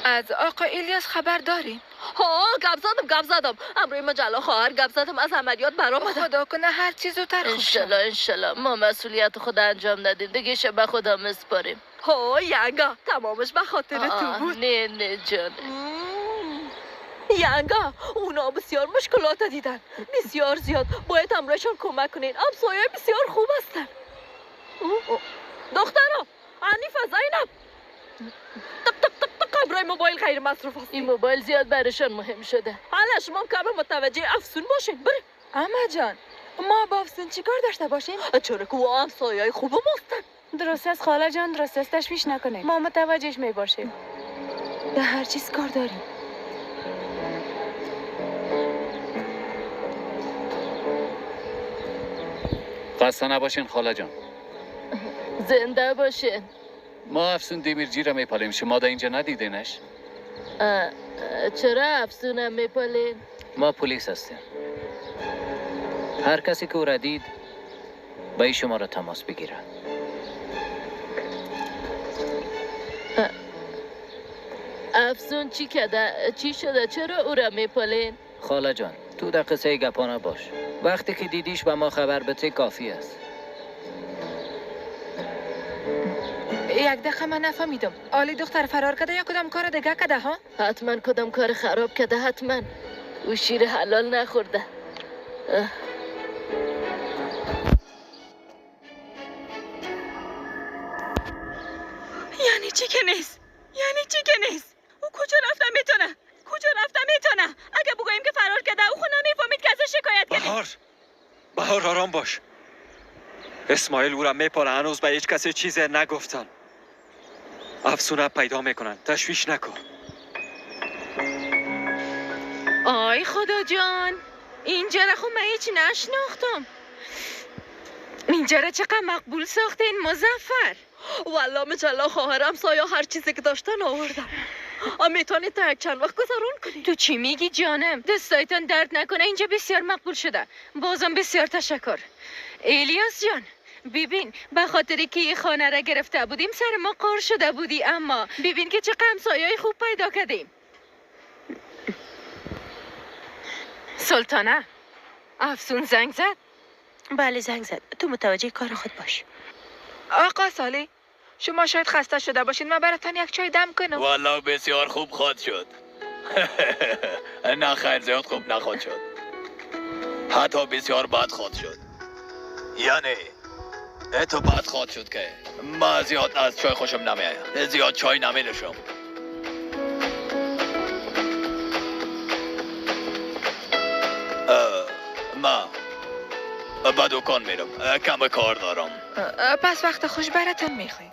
از آقا الیاس خبر دارین؟ ها، گپ زدم امروی مجله خواهر گپ زدم، از عملیات برآمدم. خدا کنه هر چیز زودتر خوب شد. انشالله انشالله. ما مسئولیت خود انجام ندیم دیگه، شه به خدا مسپاریم. ها ینگا، تمامش به خاطر تو بود. نه نه جان. ینگا، اونا بسیار مشکلات دیدن، بسیار زیاد. باید همراهشان کمک کنین. همسایه بسیار خوب هستن. دخترا، عنیفه، زینب، تق تق تق تق، همراه موبایل غیر مصروف هست. این موبایل زیاد برشان مهم شده. حالا شما هم کم متوجه افسون باشین. بره. اما جان، ما با افسون چیکار داشته باشیم؟ چرا که او همسایه خوب ماستن. درست است خاله جان، درست است. تشویش نکنید، ما متوجهش می باشیم. به هر چیز کار داریم. خسته نباشین خاله جان. زنده باشین. ما افسون دیمیرجی را میپالیم. شما در اینجا ندیدینش؟ چرا افسونم میپالین؟ ما پلیس هستیم. هر کسی که او را دید به این شما را تماس بگیره. افسون چی کده؟ چی شده؟ چرا او را میپالین؟ خاله جان، تو در قصه گپا نباش. وقتی که دیدیش به ما خبر بده، کافی است. یک دقیقه، من نفهمیدم. آلی دختر فرار کرده یا کدام کار دیگه کرده ها؟ حتما کدام کار خراب کرده، حتما. او شیر حلال نخورده. اه. یعنی چی که نیست؟ یعنی چی که نیست؟ او کجا رفته میتونه؟ کجا رفته میتونه؟ اگه بگوییم که فرار کرده، او خود نمیفهمید که ازش شکایت کنیم. بهار، بهار، آرام باش. اسماعیل او را میپاله. هنوز به هیچ کسی چیز نگفتن. افسونه پیدا میکنن، تشویش نکن. آی خدا جان، اینجا را خب من هیچ نشناختم. اینجا را چقدر مقبول ساختین مظفر. والا مجله خواهرم سایا هر چیزی که داشتن آوردن. میتونید تا یک چند وقت گذرون کنید. تو چی میگی جانم؟ دستایتان درد نکنه، اینجا بسیار مقبول شده. بازم بسیار تشکر. الیاس جان، ببین، به خاطری که این خانه را گرفته بودیم سر ما قار شده بودی، اما ببین که چه همسایه‌های خوب پیدا کردیم. سلطانه، افسون زنگ زد؟ بله زنگ زد. تو متوجه کار خود باش. آقا صالح، شما شاید خسته شده باشین. من براتان یک چای دم کنم؟ والا بسیار خوب خواد شد. نه خیر، زیاد خوب نخواد شد، حتی بسیار بد خواد شد. یعنی تو بد خواد شد که ما زیاد از چای خوشم نمیآید، زیاد چای نمی نوشم. ما به دکان میرم، کم کار دارم. پس وقت خوش براتان میخوایم.